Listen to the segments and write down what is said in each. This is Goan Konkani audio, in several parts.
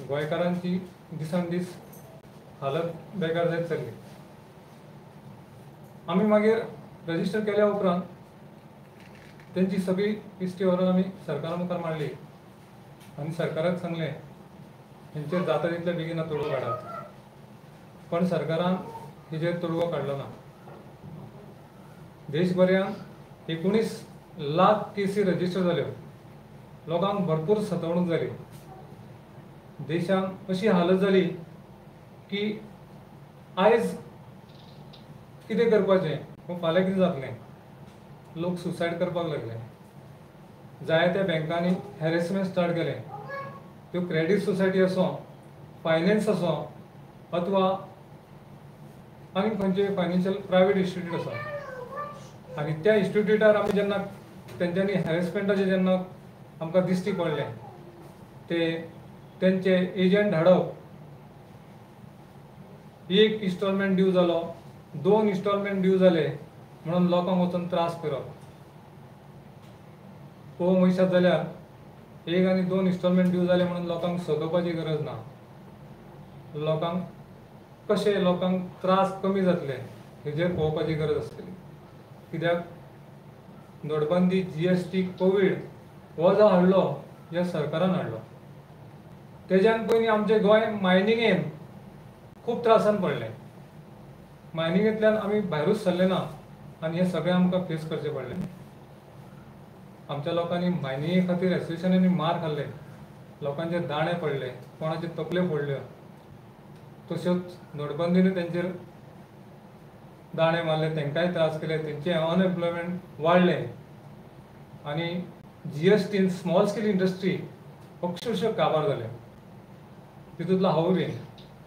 गोंयकारांची दिसान दीस हालत बेकार जायत चल्ली. आमी मागीर रजिस्टर केल्या उपरांत तेंची सगळी लिस्टी व्हरून आमी सरकारा मुखार मांडली आनी सरकाराक सांगलें हेंचेर जाता तितले बेगीन तोडगो काडात. पण सरकारान हेजेर तोडगो काडलो ना. देशभरांत 19 लाख केसी रजिस्टर जाल्यो. लोकांक भरपूर सतवणूक जाली. देशांत अशी हालत जाली की आयज कितें करपाचें फाल्यां कितें जातलें, लोक सुसायड करपाक लागले. जायत्या बँकांनी हॅरेसमेंट स्टार्ट केलें. त्यो क्रेडीट सोसायटी आसूं, फायनान्स आसूं अथवा आनी खंयचे फायनान्शियल प्रायवेट इन्स्टिट्यूट आसा. आनी त्या इन्स्टिट्यूटार आमी जेन्ना तेंच्यांनी हॅरेसमेंटाचें जेन्ना आमकां दिश्टी पडलें, ते तेंचे एजंट धाडप, एक इन्स्टॉलमेंट ड्यू जालो, 2 इन्स्टॉलमेंट ड्यू जाले म्हणून लोकांक वचून त्रास करप. पळोवंक वयशात जाल्यार 1 आनी 2 इन्स्टॉलमेंट ड्यू जाले म्हणून लोकांक सदोवपाची गरज ना. लोकांक कशें लोकांक त्रास कमी जातले हेजेर पळोवपाची गरज आसतली. कित्याक नोटबंदी, GST, Covid हो जो हाडलो ह्या सरकारान हाडलो. तेज्यान पयलीं आमचें गोंय मायनिंगेन खूब त्रासान पडलें. मायनिंगेंतल्यान आमी भायरूच सरले ना आनी हें सगळें आमकां फेस करचें पडलें. आमच्या लोकांनी मायनिंगे खातीर एसोसिएशनांनी मार खाल्ले, लोकांचे दाणे पडले, कोणाचे तकल्यो फोडल्यो. तश्योच नोटबंदीने तेंचेर दाणे मारले, तेंकांय त्रास केले, तेंचें अनएम्प्लॉयमेंट वाडलें आनी GSTन स्मॉल स्केल इंडस्ट्री अक्षरशः काबार जाले. तितूंतलो हांवूय बीन,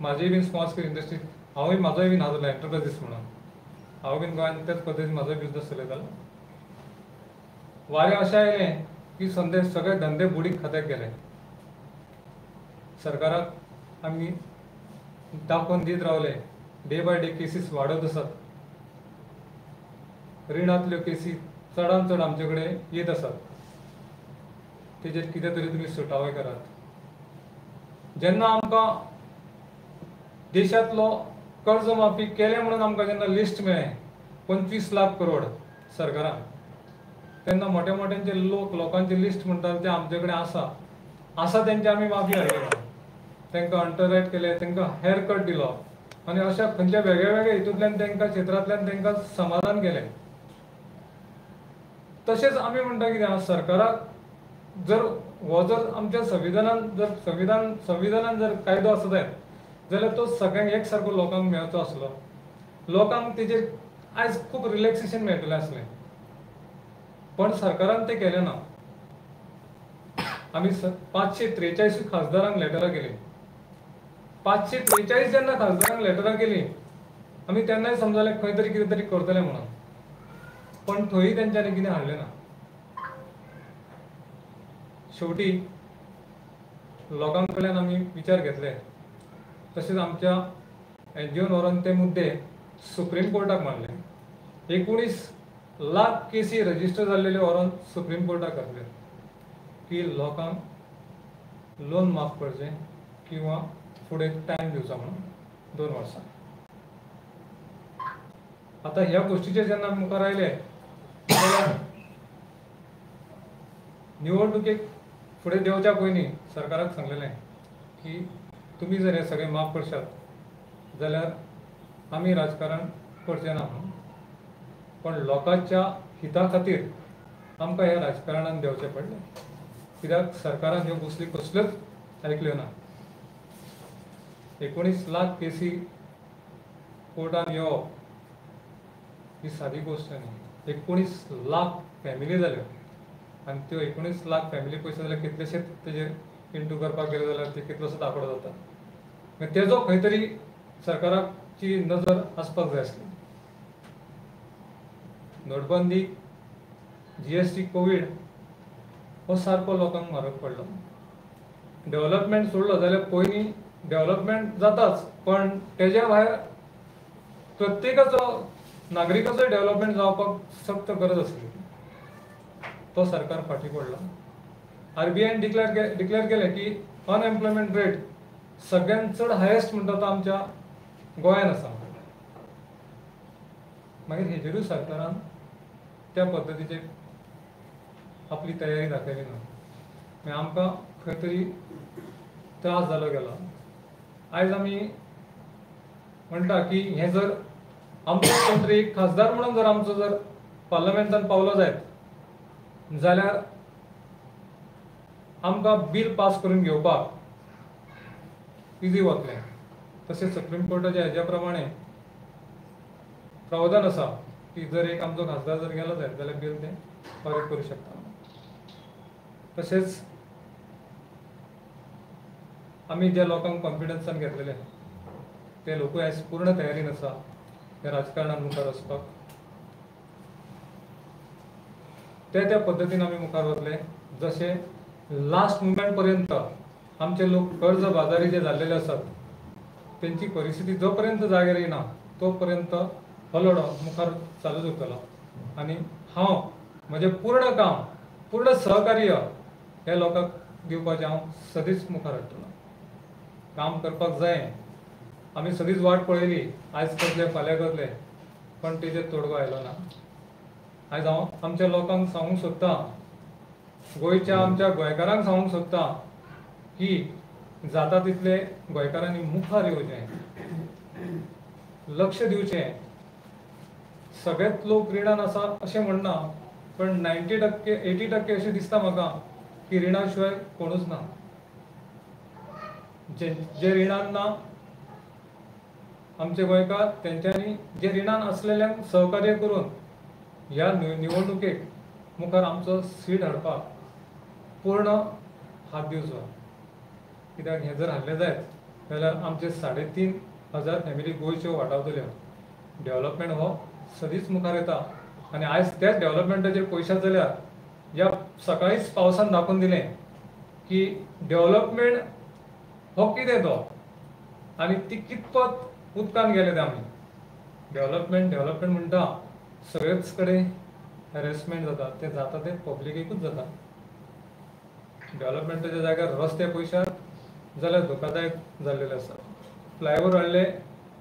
म्हाजीय बीन स्मॉल स्केल इंडस्ट्री, हांवूय म्हाजोय बीन आसलो एंटरप्रायजीस म्हणून, हांव बीन गोंयांत त्याच पद्दतीन म्हाजोय बिजनस चलयतालो. वारें अशें आयलें की संदे सगळे धंदे बुडीक खात्याक गेले. सरकाराक आमी दाखोवन दीत रावले, डे बाय डे केसीस वाडत आसात. रिणांतल्यो केसी चडान चड आमचे कडेन येत आसात. तेजेर कितें तरी तुमी सुटावे करात. जेन्ना आमकां देशांतलो कर्ज माफी केलें म्हणून आमकां जेन्ना लिस्ट मेळ्ळें 25 लाख करोड सरकारान, तेन्ना मोठ्या मोठ्यांचे लोक लोकांचे लिस्ट म्हणटात ते आमचे कडेन आसा आसा तेंचे आमी माफी हाडली म्हणून तांकां अंडररायट केले, तांकां हेअर कट दिलो आनी अशा खंयच्या वेगळ्या वेगळ्या हितूंतल्यान तांकां क्षेत्रांतल्यान तांकां समाधान केलें. तशेंच आमी म्हणटा कितें, सरकाराक जर हो जर आमच्या संविधानान जर संविधानान जर कायदो आसत जायत जाल्यार तो सगळ्यांक एक सारको लोकांक मेळचो आसलो, लोकांक तेजेर आयज खूब रिलॅक्सेशन मेळटलें आसलें. पण सरकारान तें केलें ना. आमी 543 खासदारांक लेटरां केलीं. 543 जेन्ना खासदारांक लेटरां केलीं आमी तेन्नाय समजलें खंय तरी कितें तरी करतले म्हणून, पण थंय तेंच्यांनी कितें हाडलें ना. शेवटी लोकां कडल्यान आमी विचार घेतले, तशेंच आमच्या एनजीओन व्हरून ते मुद्दे सुप्रीम कोर्टाक मांडले. 19 लाख केसी रजिस्टर जाल्लेले व्हरून सुप्रीम कोर्टाक घातले की लोकांक लोन माफ करचें किंवा फुडें टायम दिवचो म्हणून 2 वर्सां. आतां ह्या गोश्टीचेर जेन्ना मुखार आयले जाल्यार निवडणुकेक फुडें देंवच्या पयलीं सरकाराक सांगलेलें की तुमी जर हें सगळें माफ करशात जाल्यार आमी राजकारण करचें ना म्हणून. पण लोकांच्या हिता खातीर आमकां ह्या राजकारणान देंवचें पडलें, कित्याक सरकारान ह्यो गोश्टी कसल्योच आयकल्यो ना. 19 लाख केसी कोर्टान येवप ही सादी गोश्ट न्ही. 19 लाख फॅमिली जाल्यो आनी त्यो 19 लाख फॅमिली पयशे जाल्यार कितलेशेच तेजेर इंटू करपाक गेले जाल्यार ते कितलोसोच आंकडो जाता. तेजो खंय तरी सरकाराची नजर आसपाक जाय आसली. नोटबंदी, GST, Covid हो सारको लोकांक म्हारग पडलो. डेव्हलपमेंट सोडलो जाल्यार पयलीं डेव्हलपमेंट जाताच, पण तेज्या भायर प्रत्येकाचो नागरिकाचो डेव्हलपमेंट जावपाक सक्त गरज आसली, तो सरकार फाटीं पडलो. RBIन डिक्लेअर केलें की अनएम्प्लॉयमेंट रेट सगळ्यांत चड हायेस्ट म्हणटा तो आमच्या गोंयान आसा. मागीर हेजेरूय सरकारान त्या पद्दतीचे आपली तयारी दाखयली ना. मागीर आमकां खंय तरी त्रास जालो गेलो. आयज आमी म्हणटा की हें जर आमचो कोण तरी एक खासदार म्हणून जर आमचो जर पार्लमेंटान पावलो जायत जाल्यार आमकां बील पास करून घेवपाक इजी वतलें. तशें सुप्रीम कोर्टाच्या हेज्या प्रमाणे प्रावधान आसा की जर एक आमचो खासदार जर गेलो जायत जाल्यार बील तें पारीत करूं शकता. तशेंच आमी ज्या लोकांक कॉन्फिडन्सान घेतलेले ते लोकूय आयज पूर्ण तयारीन आसा ह्या राजकारणान मुखार वचपाक. त्या त्या पद्दतीन आमी मुखार वतले. जशें लास्ट मुमेंट पर्यंत आमचे लोक कर्ज बाजारी जे जाल्लेले आसात तेंची परिस्थिती जो पर्यंत जाग्यार येना तो पर्यंत हो लढो मुखार चालूच उरतलो. आनी हांव म्हजें पूर्ण काम, पूर्ण सहकार्य ह्या लोकांक दिवपाचें हांव सदींच मुखार हाडटलो. काम करपाक जाय. आमी सदींच वाट पळयली, आयज करतले फाल्यां करतले, पण तेजेर तोडगो आयलो ना. आयज हांव आमच्या लोकांक सांगूंक सोदतां, गोंयच्या आमच्या गोंयकारांक सांगूंक सोदतां की जाता तितले गोंयकारांनी मुखार येवचें, लक्ष दिवचें. सगळेच लोक रिणान आसा अशें म्हणना, पण 90% 80% अशें दिसता म्हाका की रिणा शिवाय कोणूच ना. जे जे रिणान ना आमचे गोंयकार तेंच्यांनी जे रिणान आसलेल्यांक सहकार्य करून ह्या निवडणुकेक मुखार आमचो सीट हाडपाक पूर्ण हात दिवचो. कित्याक हें जर हाडलें जायत जाल्यार आमचे 3500 फॅमिली गोंयच्यो वाटावतल्यो. डेव्हलपमेंट हो सदींच मुखार येता आनी आयज त्याच डेव्हलपमेंटाचेर पयशे जाल्यार ह्या सकाळींच पावसान दाखोवन दिलें की डेव्हलपमेंट हो कितें तो आनी ती कितपत उदकान गेले ते. आमी डेव्हलपमेंट डेव्हलपमेंट म्हणटा, सगळेच कडेन हॅरेसमेंट जाता, तें जाता तें पब्लिकेकूच जाता. डेव्हलपमेंटाच्या जाग्यार रस्ते पयशात जाल्यार धोकादायक जाल्लेले आसा. फ्लायओवर हाडले,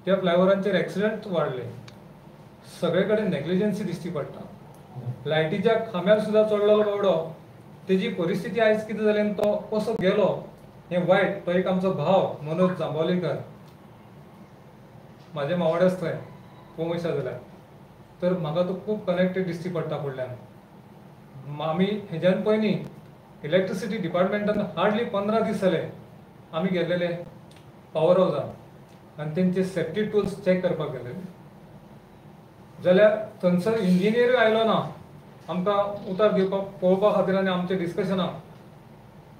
त्या फ्लायओवरांचेर एक्सिडंट वाडले, सगळे कडेन नेग्लिजन्सी दिश्टी पडटा. लायटीच्या खांब्यार सुद्दां चडलेलो बावडो, तेजी परिस्थिती आयज कितें जाली आनी तो कसो गेलो हें वायट. तो एक आमचो भाव मनोज जांबावलीकर, म्हाजे मावोडेच थंय पळोवंक जाल्यार तर म्हाका तो खूब कनेक्टेड दिश्टी पडटा फुडल्यान. आमी हेज्यान पयलीं इलेक्ट्रिसिटी डिपार्टमेंटान हार्डली 15 दीस जाले आमी गेल्लेले पावर हावसान आनी तेंचे सेफ्टी टुल्स चॅक करपाक गेल्लेले, जाल्यार थंयसर इंजिनियरूय आयलो ना आमकां उतार दिवपाक पळोवपा खातीर आनी आमच्या डिस्कशनाक.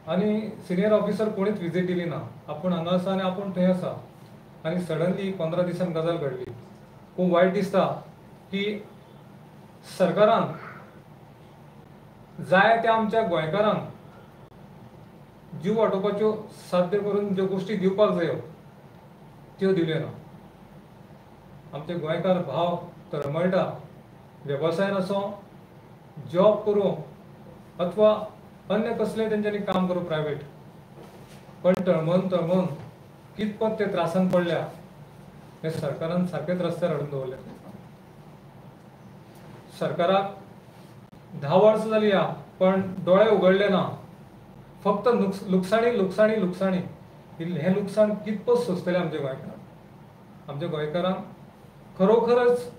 आनी सिनियर ऑफिसर कोणीच विजीट दिली ना, आपूण हांगा आसा आनी आपूण थंय आसा. आनी सडनली 15 दिसान गजाल घडली. खूब वायट दिसता की सरकारान जाय त्या आमच्या गोंयकारांक जीव वाटोवपाच्यो साध्य करून ज्यो गोश्टी दिवपाक जायो त्यो दिल्यो ना. आमचे गोंयकार भाव तळमळटा, वेवसायान आसूं, जॉब करूं अथवा अन्य कसलें तेंच्यांनी काम करूं प्रायवेट, पण तळमळून तळमळून कितपत ते त्रासान पडल्या हे सरकारान सारकेच रस्त्यार हाडून दवरले. सरकाराक 10 वर्सां जाली ह्या, पण दोळे उगडले ना. फक्त लुकसाणी लुकसाणी लुकसाणी. हें लुकसाण कितपत सोंसतलें आमच्या गोंयकारांक? आमच्या गोंयकारांक खरोखरच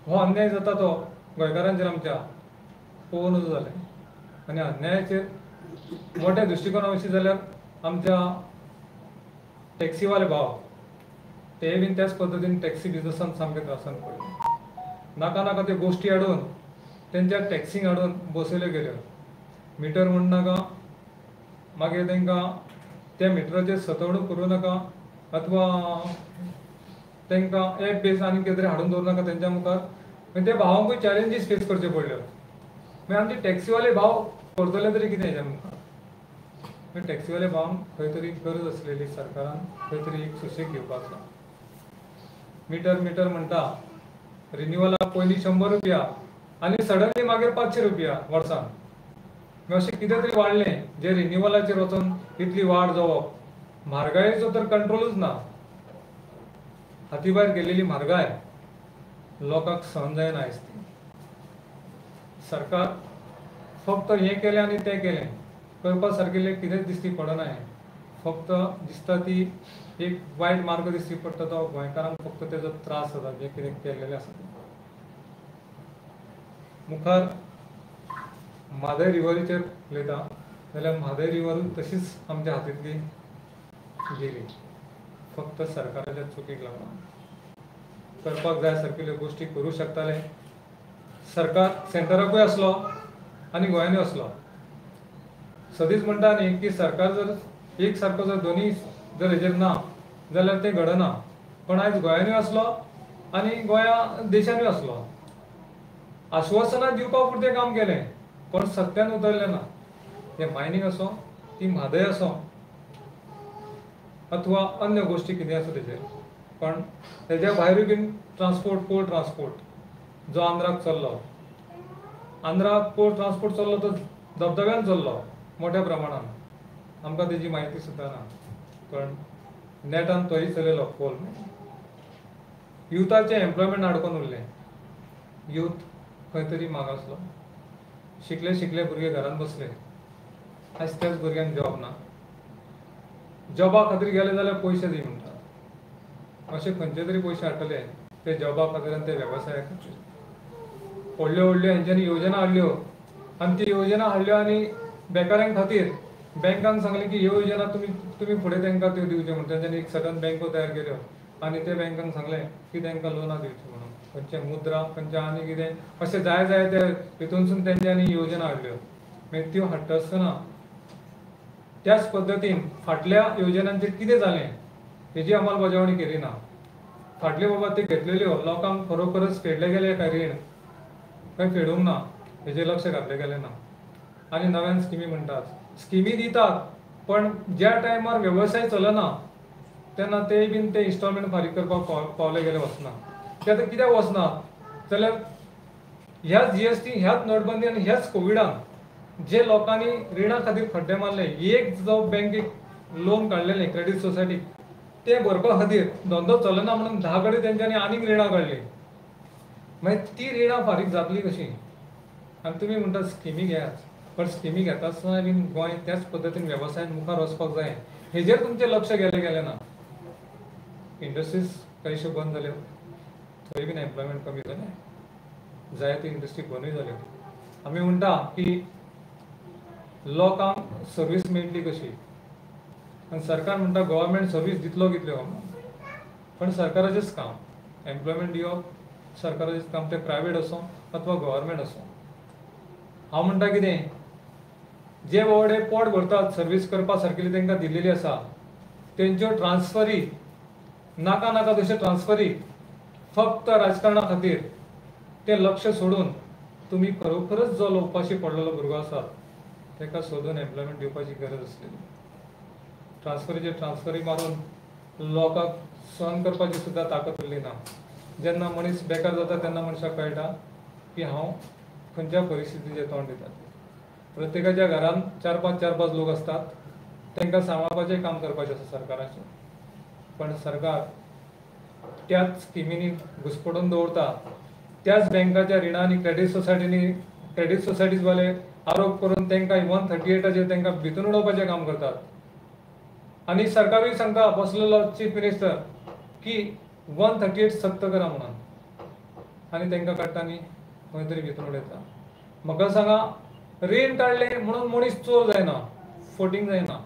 हो अन्याय जाता तो गोंयकारांचेर आमच्या पळोवं नजो जालें. आनी अन्यायाचेर मोठ्या दृश्टिकोना विशीं जाल्यार आमच्या टॅक्सीवाले भाव ते बीन त्याच पद्दतीन टॅक्सी बिजनसान सामके त्रासान पडले. नाका नाका त्यो गोश्टी हाडून तेंच्या टॅक्सींक हाडून बसयल्यो गेल्यो. मिटर म्हण नाका, मागीर तेंकां त्या मिटराचेर सतवणूक करूं नाका अथवा तांकां एप बेस आनी कितें तरी हाडून दवरूं नाका तेंच्या मुखार. मागीर त्या भावांकूय चॅलेंजीस फेस करच्यो पडल्यो. मागीर आमचे टॅक्सीवाले भाव करतले तरी कितें हेज्या मुखार? मागीर टॅक्सीवाले भावांक खंय तरी गरज आसलेली सरकारान खंय तरी एक सुशेग घेवपाचो. मिटर मिटर म्हणटा, रिन्युअलाक पयलीं 100 रुपया आनी सडनली मागीर 500 रुपया वर्सान. अशें कितें तरी वाडलें जे रिन्युअलाचेर वचून इतली वाड जावप, म्हारगायेचो तर कंट्रोलूच ना. हाती भायर गेलेली म्हारगाय लोकांक सहन जायना आयज ती. सरकार फक्त हें केलें आनी तें केलें करपा सारकेलें कितेंच दिश्टी पडना. हें फक्त दिसता ती एक वायट मार्ग दिश्टी पडटा तो गोंयकारांक फक्त तेजो त्रास जाता जें कितें केल्लेलें आसा. मुखार म्हादय रिवरीचेर उलयता जाल्यार म्हादय रिवर तशीच आमच्या हातींतली गेली फक्त सरकाराच्या चुकीक लागून. करपाक जाय सारकिल्ल्यो गोश्टी करूं शकताले सरकार, सेंटराकूय आसलो आनी गोंयांनूय आसलो. सदींच म्हणटा न्ही की सरकार जर एक सारको जर दोनूय जर हेजेर ना जाल्यार तें घडना. पण आयज गोंयांनूय आसलो आनी गोंया देशानूय आसलो. आश्वासनां दिवपा पुरतें काम केलें पण सत्यान उतरलें ना. तें मायनींग आसूं, ती म्हादय आसूं अथवा अन्य गोश्टी कितें आसा तेजेर. पण तेज्या भायरूय बीन ट्रांसपोर्ट, कोल ट्रांसपोर्ट जो आंध्राक चल्लो, आंध्राक कोल ट्रांसपोर्ट चल्लो तो धबधब्यान चल्लो मोठ्या प्रमाणान, आमकां तेजी म्हायती सुद्दां ना. पण नेटान तोय चलयलो कोल. युथाचें एम्प्लॉयमेंट आडकोन उरलें. यूथ खंय तरी मागासलो, शिकले शिकले भुरगे घरांत बसले. आयज त्याच भुरग्यांक जॉब ना. जॉबा खातीर गेले जाल्यार पयशे दी म्हणटा. अशे खंयचे तरी पयशे हाडटले ते जॉबा खातीर आनी ते वेवसाया खातीर. व्हडल्यो व्हडल्यो हेंच्यांनी योजना हाडल्यो आनी ती योजना हाडल्यो आनी बेकाऱ्यां खातीर बँकांक सांगलें की ह्यो योजना तुमी तुमी फुडें तांकां त्यो दिवच्यो म्हणून. तेंच्यांनी एक सडन बँको तयार केल्यो आनी ते बँकांक सांगलें की तांकां लोनां दिवचीं म्हणून. खंयचे मुद्रा, खंयचे आनी कितें अशें जाय जाय ते हितूनसून तेंच्यांनी योजना हाडल्यो. मागीर त्यो हाडटा आसतना त्याच पद्दतीन फाटल्या योजनांचेर कितें जालें हेजी अंमलबजावणी केली ना. फाटल्यो बाबा त्यो घेतलेल्यो लोकांक खरोखरच फेडले गेले काय रीण, खंय फेडूंक ना हेजेर लक्ष घातलें गेलें ना. आनी नव्यान स्किमी म्हणटात, स्किमी दितात पण ज्या टायमार वेवसाय चलना तेन्ना ते बीन ते इन्स्टॉलमेंट फारीक करपाक पावले गेले वचना. ते आतां कित्याक वचना जाल्यार ह्याच GST, ह्याच नोटबंदी आनी ह्याच कोविडान जे लोकांनी रिणा खातीर खड्डे मारले, एक जो बँकेक लोन काडलेलें क्रेडीट सोसायटीक तें भरपा खातीर धंदो चलना म्हणून 10 कडेन तेंच्यांनी आनीक रिणां काडलीं. मागीर ती रिणां फारीक जातली कशीं? आनी तुमी म्हणटा स्किमी घेयात, पण स्किमी घेता आसतना बीन गोंय त्याच पद्दतीन वेवसायान मुखार वचपाक जाय हेजेर तुमचें लक्ष गेलें गेलें ना. इंडस्ट्रीज कांयश्यो बंद जाल्यो, थंय बीन एम्प्लॉयमेंट कमी जालें, जायत्यो इंडस्ट्री बंदूय जाल्यो. आमी म्हणटा की लोकांक सर्वीस मेळटली कशी आनी सरकार म्हणटा गव्हर्मेंट सर्वीस दितलो कितल्यो, पण सरकाराचेंच काम एम्प्लॉयमेंट दिवप, सरकाराचेंच काम, तें प्रायवेट आसूं अथवा गव्हर्मेंट आसूं. हांव म्हणटा कितें, जे बाबडे पोट भरतात सर्वीस करपा सारकेली तांकां दिल्लेली आसा तेंच्यो ट्रान्सफरी नाका नाका तशे ट्रान्सफरी फक्त राजकारणा खातीर तें लक्ष सोडून तुमी खरोखरच जो उपाशी पडलेलो भुरगो आसा ताका सोदून एम्प्लॉयमेंट दिवपाची गरज आसलेली. ट्रान्सफरीचे ट्रान्सफरी मारून लोकांक सहन करपाची सुद्दां ताकद उरली ना. जेन्ना मनीस बेकार जाता तेन्ना मनशाक कळटा की हांव खंयच्या परिस्थितीचें तोंड दिता. प्रत्येकाच्या घरांत 4 5 4 5 लोक आसतात, तांकां सांबाळपाचें काम करपाचें आसा सरकाराचें. पण सरकार त्याच स्किमींनी घुसपडून दवरता, त्याच बँकाच्या रिणांनी क्रेडीट सोसायटींनी क्रेडीट सोसायटीजवाले आरोप करून तांकां 138चेर तांकां भितून उडोवपाचें काम करतात. आनी सरकारूय सांगता बसलेलो चीफ मिनिस्टर की 138 सक्त करा म्हणून, आनी तांकां काडटा आनी खंय तरी भितून उडयता. म्हाका सांगा, रीण काडलें म्हणून मनीस चोर जायना, फोटींग जायना.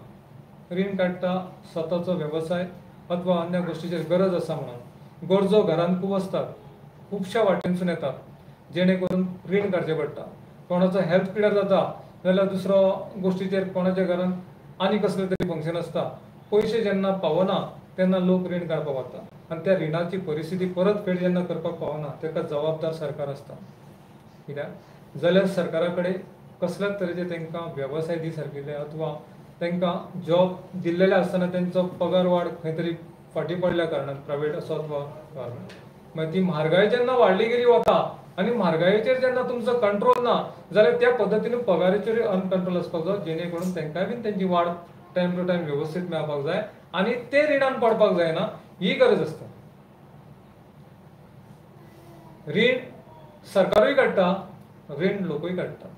रीण काडटा स्वताचो वेवसाय अथवा अन्य गोश्टीचेर गरज आसा म्हणून. गरजो घरांत खूब आसतात, खुबश्या वाटेनसून येतात, जेणे करून रीण काडचें पडटा. कोणाचो हेल्थ पिड्यार जाता जाल्यार दुसरो गोश्टीचेर कोणाच्या घरांत आनी कसलें तरी फंक्शन आसता. पयशे जेन्ना पावना तेन्ना लोक रीण काडपाक वता आनी त्या रिणाची परिस्थिती परत फेड जेन्ना करपाक पावना ताका जबाबदार सरकार आसता. कित्याक जाल्यार सरकारा कडेन कसल्याच तरेचे तांकां वेवसाय दी सारकिल्ले अथवा तांकां जॉब दिल्लेले आसतना तेंचो पगार वाड खंय तरी फाटीं पडल्या कारणान प्रायवेट आसो अथवा गव्हर्मेंट. मागीर ती म्हारगाय जेन्ना वाडली गेली वता आनी म्हारगायेचेर जेन्ना तुमचो कंट्रोल ना जाल्यार त्या पद्दतीन पगाराचेरूय अनकंट्रोल आसपाक जाय, जेणे करून तांकांय बीन तेंची वाड टायम टू टायम वेवस्थीत मेळपाक जाय आनी ते रिणान पडपाक जायना ही गरज आसता. रीण सरकारूय काडटा, रीण लोकूय काडटा.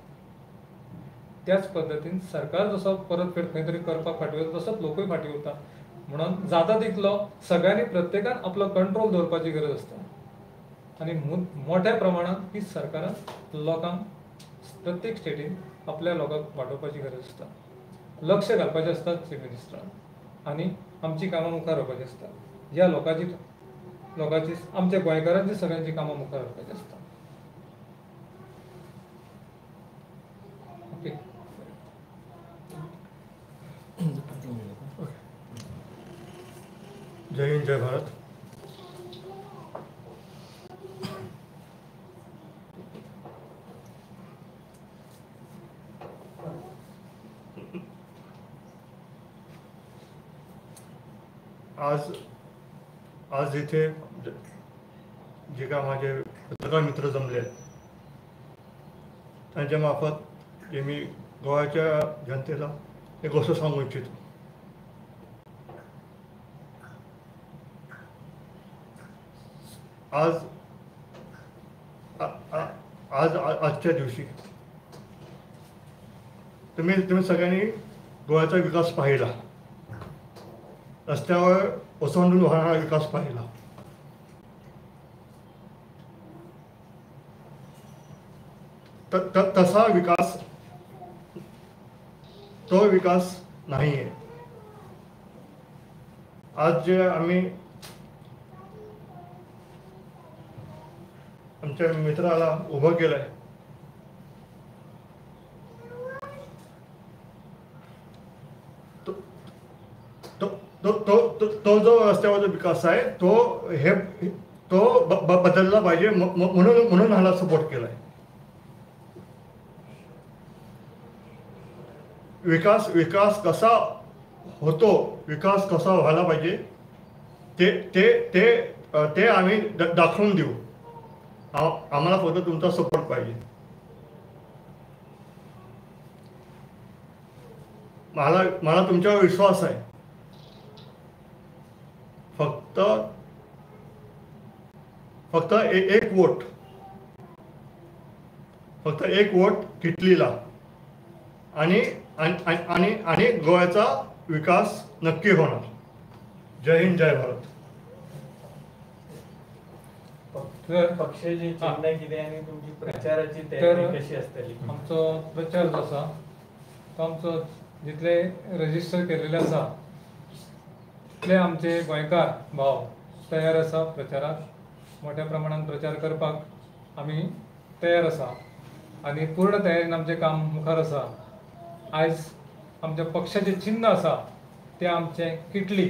त्याच पद्दतीन सरकार जसो परतफेड खंय तरी करपाक फाटीं उरता तसोच लोकूय फाटीं उरता. म्हणून जाता तितलो सगळ्यांनी प्रत्येकान आपलो कंट्रोल दवरपाची गरज आसता आनी मोठ्या प्रमाणात ही सरकारान लोकांक प्रत्येक स्टेटीन आपल्या लोकांक वाटोवपाची गरज आसता, लक्ष घालपाचें आसता चीफ मिनिस्टरान आनी आमची कामां मुखार व्हरपाची आसता. ह्या लोकांची लोकांची आमच्या गोंयकारांची सगळ्यांची कामां मुखार व्हरपाची आसता. ओके, जय हिंद, जय भारत. आज आज इथे जे काय माझे पत्रकार मित्र जमले त्यांच्या मार्फत जे मी गोव्याच्या जनतेला एक गोष्ट सांगू इच्छितो. आज आज आजच्या दिवशी तुम्ही तुम्ही सगळ्यांनी गोव्याचा विकास पाहिला, रस्त्यावर ओसंडून वाहणारा विकास पाहिला. तसा विकास तो विकास नाही आहे. आज जे आम्ही आमच्या मित्राला उभं केलंय तो तो तो जो रस्त्यावरचा विकास आहे तो हे तो बदलला पाहिजे म्हणून म्हणून ह्याला सपोर्ट केलाय. विकास विकास कसा होतो, विकास कसा व्हायला पाहिजे ते ते ते ते आम्ही दाखवून देऊ. आम्हाला फक्त तुमचा सपोर्ट पाहिजे. मला मला तुमच्यावर विश्वास आहे. फक्त फक्त एक वोट, फक्त एक वोट किटलीला आणि आणि आणि गोव्याचा विकास नक्की होणार. जय हिंद, जय भारत. पक्षाची चिन्ह कितें आनी तुमची प्रचाराची तयारी कशी आसतली? आमचो प्रचार जो आसा तो आमचो जितले रजिस्टर केलेले आसा तितले आमचे गोंयकार भाव तयार आसा प्रचाराक, मोठ्या प्रमाणान प्रचार करपाक आमी तयार आसा आनी पूर्ण तयारीन आमचें काम मुखार आसा. आयज आमच्या पक्षाचें चिन्ह आसा तें आमचें किटली.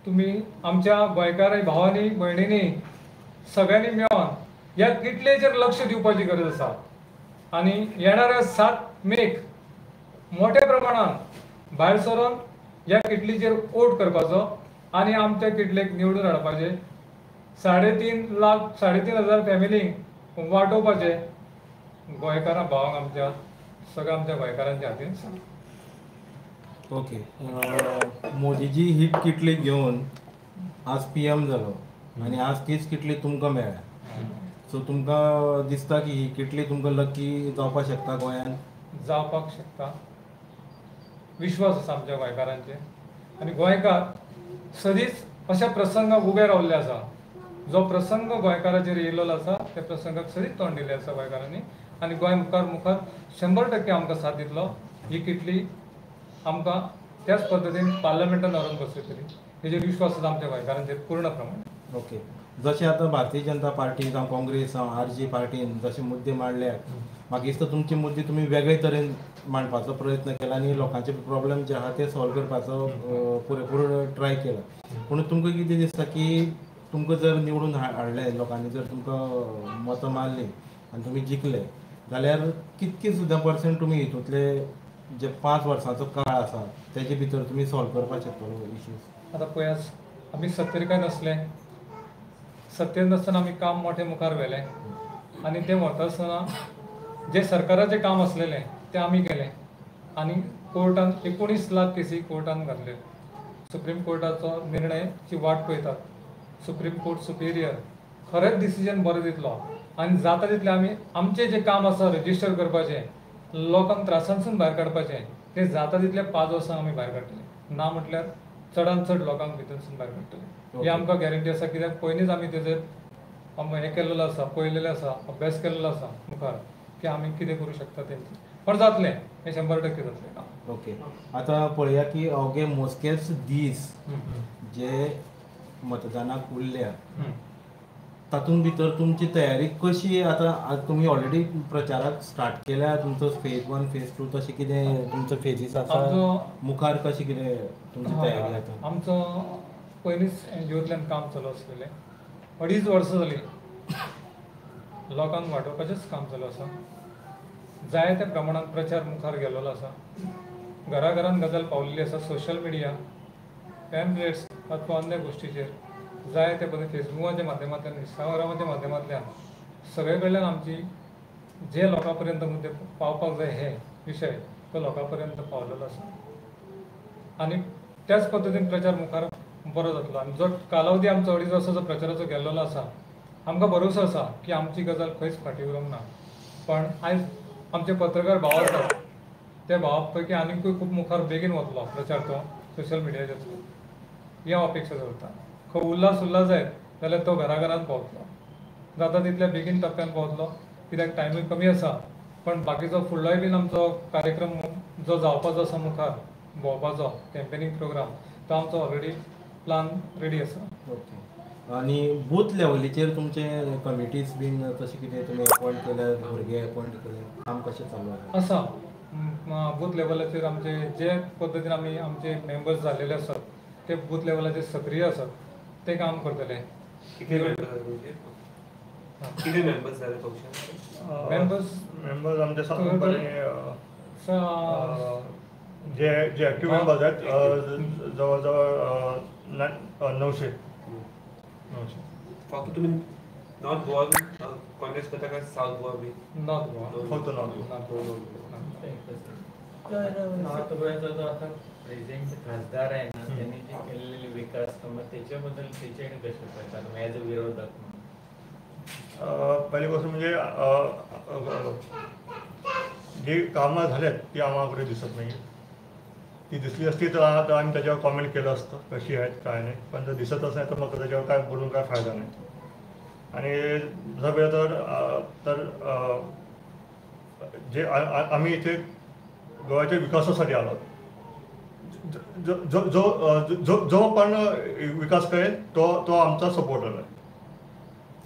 तुमी आमच्या गोंयकार भावांनी भयणींनी सगळ्यांनी मेळोन ह्या किटलेचेर लक्ष दिवपाची गरज आसा आनी येणाऱ्या 7 मेक मोठ्या प्रमाणान भायर सरून ह्या किटलीचेर वोट करपाचो आनी आमच्या किटलेक निवडून हाडपाचें. 3.5 लाख 3,500 फॅमिलींक वांटोवपाचें गोंयकारां भावांक आमच्या सगळ्या आमच्या गोंयकारांच्या हातीन. ओके, मोदीजी ही किटली घेवन आज PM जालो आनी आज तीच किटली तुमकां मेळ्ळ्या, सो तुमकां दिसता की ही किटली तुमकां लकी जावपाक शकता गोंयांत? जावपाक शकता, विश्वास आसा आमच्या गोंयकारांचेर आनी गोंयकार सदींच अशा प्रसंगाक उबे रावल्ले आसा. जो प्रसंग गोंयकाराचेर येयल्लो आसा त्या प्रसंगाक सदींच तोंड दिलें आसा गोंयकारांनी आनी गोंय मुखार मुखार 100% आमकां साथ दितलो. ही किटली आमकां त्याच पद्दतीन पार्लमेंटान व्हरून बसयतली हेजेर विश्वास आसा आमच्या गोंयकारांचेर पूर्ण प्रमाणे. ओके, जशें आतां भारतीय जनता पार्टी जावं काँग्रेस जावं RG पार्टीन जशे मुद्दे मांडल्यात, म्हाका दिसता तुमचे मुद्दे तुमी वेगळे तरेन मांडपाचो प्रयत्न केला आनी लोकांचे प्रॉब्लम जे आहा ते सॉल्व करपाचो पुरेपूर ट्राय केला. पूण तुमकां कितें दिसता की तुमकां जर निवडून हाडले लोकांनी, जर तुमकां मतां मारलीं आनी तुमी जिखले जाल्यार कितके सुद्दां पर्संट तुमी हितूंतले जे 5 वर्सांचो काळ आसा तेजे भितर तुमी सॉल्व करपाक शकतलो इश्यूज? आतां पळयात, आमी सत्तेर काय नासले, सत्तेर नासतना आमी काम मोठें मुखार व्हेलें आनी तें व्हरता आसतना जें सरकाराचें काम आसलेलें तें आमी केलें आनी कोर्टान 19 लाख केसी कोर्टान घातल्यो. सुप्रीम कोर्टाचो निर्णयची वाट पळयतात. सुप्रीम कोर्ट सुपिरियर खरेंच डिसिजन बरें दितलो आनी जाता तितलें आमी आमचें जें काम आसा रजिस्टर करपाचें, लोकांक त्रासांतसून भायर काडपाचें, तें जाता तितल्या 5 वर्सां आमी भायर काडटले. ना म्हटल्यार चडान चड लोकांक भितरसून भायर काडटले, ही आमकां गॅरंटी आसा. कित्याक पयलींच आमी तेजेर हें केल्लेलो आसा, पळयलेलें आसा, अभ्यास केल्लो आसा मुखार की आमी कितें करूं शकता तेंचें. पण जातलें हें 100% जातलें काम. ओके, आतां पळया की अवघे मोजकेच दीस जे मतदानाक उरल्या तातूंत भितर तुमची तयारी कशी? आतां तुमी ऑलरेडी प्रचाराक स्टार्ट केल्या, तुमचो फेज 1 फेज 2 तशें कितें तुमचो फेजीस आसा, मुखार कशें कितें तुमची तयारी आतां? आमचो पयलींच एनजीओंतल्यान काम चालू आसलेलें. 2.5 वर्सां जालीं लोकांक वांटोवपाचेंच काम चालू आसा. जाय त्या प्रमाणान प्रचार मुखार गेल्लो आसा. घराघरान गजाल पावलेली आसा. सोशल मिडिया, पॅम्पलेट्स अथवा अन्य गोश्टीचेर जाय त्या पद्दतीन फेसबुकाच्या माध्यमांतल्यान, इंस्टाग्रामाच्या माध्यमांतल्यान सगळे कडल्यान आमची जे लोकां पर्यंत मुद्दे पावपाक जाय हे विशय तो लोकां पर्यंत पावलेलो आसा आनी त्याच पद्दतीन प्रचार मुखार बरो जातलो. आनी जो कालावधी आमचो 2.5 वर्सांचो प्रचाराचो गेल्लो आसा, आमकां भरोसो आसा की आमची गजाल खंयच फाटीं उरूंक ना. पण आयज आमचे पत्रकार भाव आसा, त्या भावा पैकी आनीकूय खूब मुखार बेगीन वतलो प्रचार तो सोशल मिडियाच्या थ्रू, ही हांव अपेक्षा दवरता. खंय उल्हास उल्हास जायत जाल्यार तो घराघरान पावतलो, जाता तितल्या बेगीन टप्प्यान पावतलो. कित्याक टायमूय कमी आसा, पण बाकीचो फुडलोय बीन आमचो कार्यक्रम जो जावपाचो आसा मुखार भोंवपाचो कॅम्पेनींग प्रोग्राम तो आमचो ऑलरेडी प्लान रेडी आसा. ओके, आनी बूथ लेवलीचेर तुमचे कमिटीज बीन तशें कितें तुमी अपॉयंट केल्या, भुरगे अपॉयंट केले, काम कशें चालू आसा? आसा, बूथ लेवलाचेर आमचे जे पद्दतीन आमी आमचे मेंबर्स जाल्लेले आसात ते बूथ लेवलाचेर सक्रीय आसात, ते काम करतले. किती मेंबर्स जाले पक्षान? मेंबर्स आमचे साधारणपणे जे जे ॲक्टिव्ह मेंबर्स आहेत जवळजवळ 900. फक्त तुम्ही नॉर्थ गोवा काँग्रेस करता काय साऊथ गोवा बी? नॉर्थ गोवा, फक्त नॉर्थ गोवा. नॉर्थ गोव्याचा जो आता प्रेझेंट खासदार आहे ना, त्यांनी जे केलेले विकास कामं त्याच्याबद्दल त्याच्याकडे कसे पळतात ॲज अ विरोधक? पहिली गोष्ट म्हणजे जी कामं झाल्यात ती आम्हाला कुठे दिसत नाही. ती दिसली असती तर आम्ही त्याच्यावर कॉमेंट केलं असतं कशी आहेत काय नाही, पण जर दिसतच नाही तर मग त्याच्यावर काय बोलून काय फायदा नाही. आणि दुसरा तर तर जे आम्ही इथे गोव्याच्या विकासासाठी आलो, जो जो जो जो पण विकास करेल तो तो आमचा सपोर्टर आहे.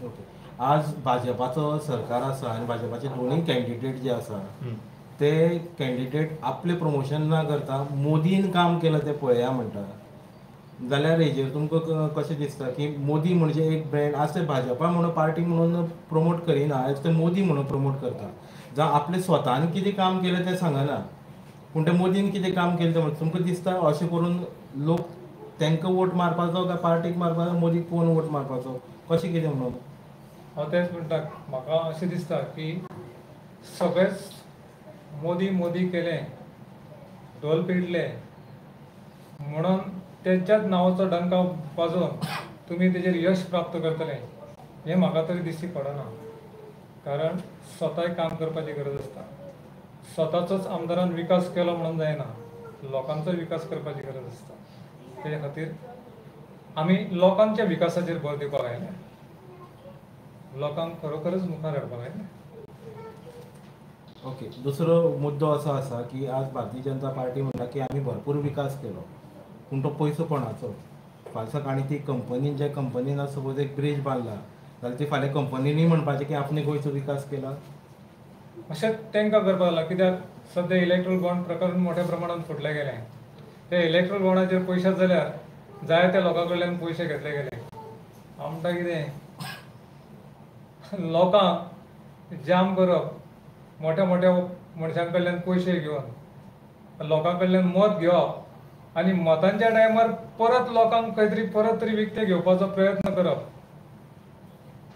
ओके, आज भाजपाचो सरकार आसा आनी भाजपाचे दोनूय कॅन्डिडेट जे आसा ते कॅन्डिडेट आपले प्रमोशन ना करता मोदीन काम केलं ते पळया म्हणटा, जाल्यार हेजेर तुमकां कशें दिसता की मोदी म्हणजे एक ब्रँड आज ते भाजपा म्हणून पार्टी म्हणून प्रमोट करिना, आयज ते मोदी म्हणून प्रमोट करता. जावं आपले स्वतान कितें काम केलें तें सांगना, पूण ते मोदीन कितें काम केलें तें म्हणटा. तुमकां दिसता अशें करून लोक तांकां वोट मारपाचो काय पार्टीक मारपाचो, मोदीक कोण वोट मारपाचो, कशें कितें म्हणून? हांव तेंच म्हणटा, म्हाका अशें दिसता की सगळेच मोदी मोदी केलें, ढोल पिडले म्हणून तेच्याच नांवाचो डंका वाजोवन तुमी तेजेर यश प्राप्त करतले हें म्हाका तरी दिश्टी पडना. कारण स्वताय काम करपाची गरज आसता. स्वताचोच आमदारान विकास केलो म्हणून जायना, लोकांचो विकास करपाची गरज आसता. तेजे खातीर आमी लोकांच्या विकासाचेर भर दिवपाक आयले, लोकांक खरोखरच मुखार हाडपाक आयले. ओके, दुसरो मुद्दो असो आसा की आज भारतीय जनता पार्टी म्हणटा की आमी भरपूर विकास केलो, पूण तो पयसो कोणाचो? फाल्यां सकाळीं ती कंपनीन, ज्या कंपनीन आज सपोज एक ब्रीज बांदला जाल्यार ती फाल्यां कंपनीनी म्हणपाचें की आपणे गोंयचो विकास केला, अशें तांकां करपाक लागला. कित्याक सद्या इलेक्ट्रल बॉन्ड प्रकरण मोठ्या प्रमाणात फुटलें गेलें. ते इलेक्ट्रल बॉन्डाचेर पयशे जाल्यार जाय त्या लोकां कडल्यान पयशे घेतले गेले. हांव म्हणटा कितें, लोकांक जाम करप, मोठ्या मोठ्या मनशां कडल्यान पयशे घेवन लोकां कडल्यान मत घेवप आनी मतांच्या टायमार परत लोकांक खंय तरी परत तरी विकतें घेवपाचो प्रयत्न करप,